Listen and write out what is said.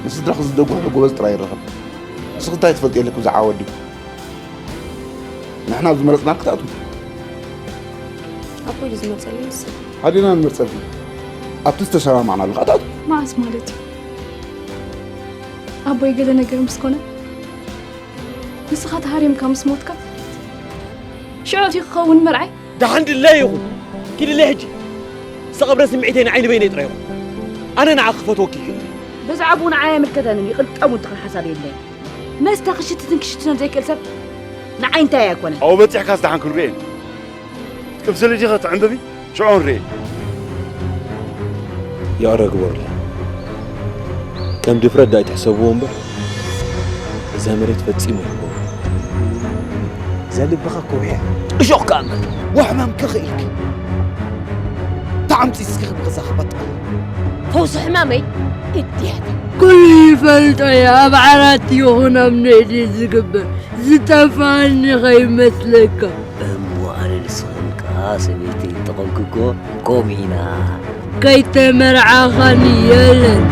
ንስድራኺ ዝደግፎ ጎበዝ ጥራይ ይረኸብ። ንስኺ እንታይ ትፈልጢ ኣለኪ ብዛዕባ ወዲ? ንሕና ዝመረጽናኪ ትኣትዊ። ኣቦይ ዝመጸለይ ንሳ። ኣዴና ንመርጸልኪ። ኣብቲ ዝተሰማማዕናሉ ከኣ ትኣትዊ። መዓስ ማለት እዩ? ኣቦይ ገለ ነገር ምስ ኮነ ንስኻ ተሃሪምካ ምስ ሞትካ ሽዑ እቲ ክኸውን መርዓይ። ደሓን ድለይ ይኹን ኪድለይ ሕጂ ዝተቐብረ ስምዒተይ ንዓይኒ በይነይ ጥራይ ይኹን ኣነ ንዓ ክፈትወኪ ይኽእል። ብዛዕባኡ ንዓይ ኣይምልከተንን ይቕልጠሙ እንተኾነ ሓሳብ የለይ። መስተ ክሽትትን ክሽትትን ዘይክእል ሰብ ንዓይ እንታይ ኣይኮነን። ኣብኡ በጺሕካስ ደሓን ክንርእየን። ቅብስሊ ዲኸ ትዕንብቢ? ሽዑ ንርእየን። ይቕረ ግበሩለይ። ከም ድፍረት ዳኣ ኣይትሕሰብዎ እምበር እዛ መሬት ፈጺሙ ኣይሕበሩ። እዛ ልብኻ ከውሕያ። እሾኽ ከኣ እምበር። ወሕመም ክኽኢልኪ ተዓምፂ እስኪ ብገዛ ክበጣ ፈውሲ ሕማመይ እድያት ኩሉ ይፈልጦ እየ ኣብ ዓራት ይኹን ኣብ ንእዲ ዝግበር ዝጠፋኒ ከይመስለካ። እሞ ኣነ ንስኽን ከኣ ሰበይቲ እንተኾንኪ እኮ ከምኡ ኢና። ከይተመርዓኻኒ የለን።